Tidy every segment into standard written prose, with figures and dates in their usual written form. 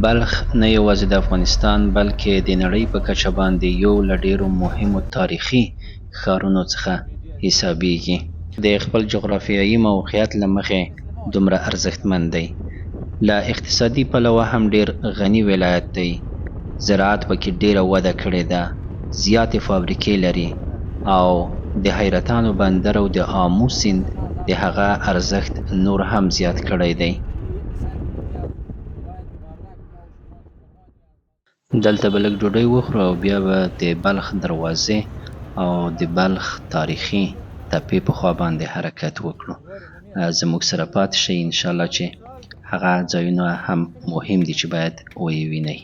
بلخ نه یوازې د افغانستان بلکې د نړۍ په کچه باندې یو له ډیرو مهمو تاریخي ښارونو څخه حسابیږي. د خپل جغرافیایي موقعیت له مخې دومره ارزښتمن دی. له اقتصادي پلوه هم ډیر غني ولایت دی. زراعت پکې ډیره وده کړې ده، زیاتې فابریکې لري او د حیرتانو بندر او د آمو سیند د هغه ارزښت نور هم زیات کړی دی. دلته به لږ ډوډۍ وخورو او بیا به د بلخ دروازې او د بلخ تاریخي تپې په خوا باندې حرکت وکړو. زموږ سره پاتې شئ، انشاءالله چې هغه ځایونه هم مهم دي چې باید ویې وینئ.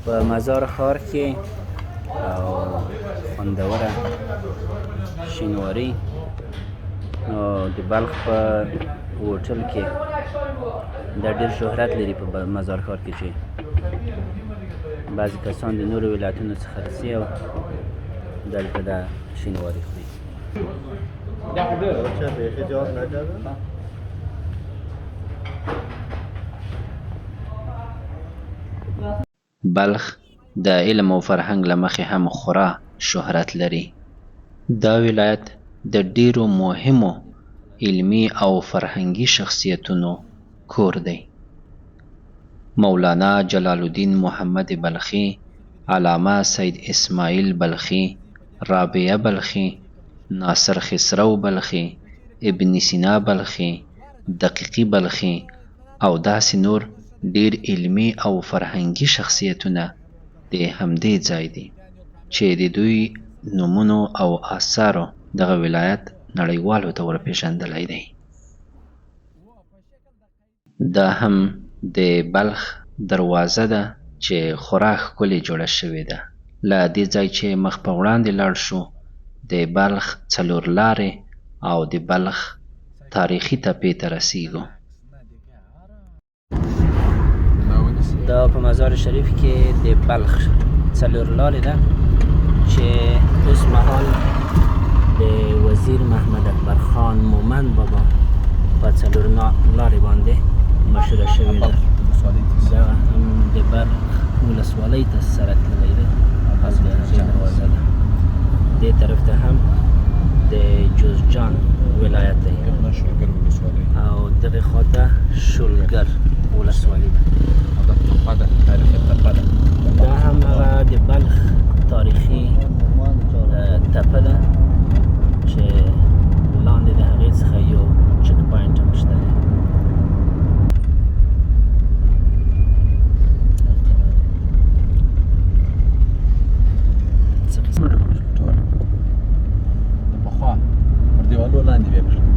په مزار ښار کې او خوندوره شینواري او د بلخ په هوټل کې دا ډیر شهرت لري په مزار ښار کې، چې بعضې کسان د نورو ولایتونو څخه رسي او دلته دا شینواري خوري. بلخ د علم او فرهنګ له مخې هم خورا شهرت لري. دا ولایت د ډیرو مهمو علمي او فرهنګي شخصیتونو کور دی. مولانا جلال الدین محمد بلخي، علامه سید اسماعیل بلخي، رابعه بلخي، ناصر خسرو بلخي، ابن سینا بلخي، دقیقي بلخي او داسې نور ډیر علمي او فرهنګي شخصیتونه د همدې ځای دي چې د دوی نومونو او آثارو دغه ولایت نړیوالو ته ورپېژندلی دی. دا هم د بلخ دروازه ده چې خورا ښکلې جوړه شوې ده. له دې ځای چې مخ په وړاندې لاړ شو د بلخ څلور لارې او د بلخ تاریخي تپې ته رسیږو. دا په مزار شریف کې د بلخ څلور لارې ده چې اوس مهال د وزیر محمد اکبر خان مومند بابا په څلور لارې باندې مشهوره شوې ده. دا هم د بلخ ولسوالۍ ته سره تللی دی او د هغې دروازه ده. دې طرف ته هم د جوزجان ولایت دی او دغې خواته شولګر ولسوالي ده. دا هم هغه د بلخ تاریخي تپه ده چې لاندې د هغې څخه یو چک پاینټ هم شته دی. څه قسم؟ پخوا پر دیوالو لاندې به کړل.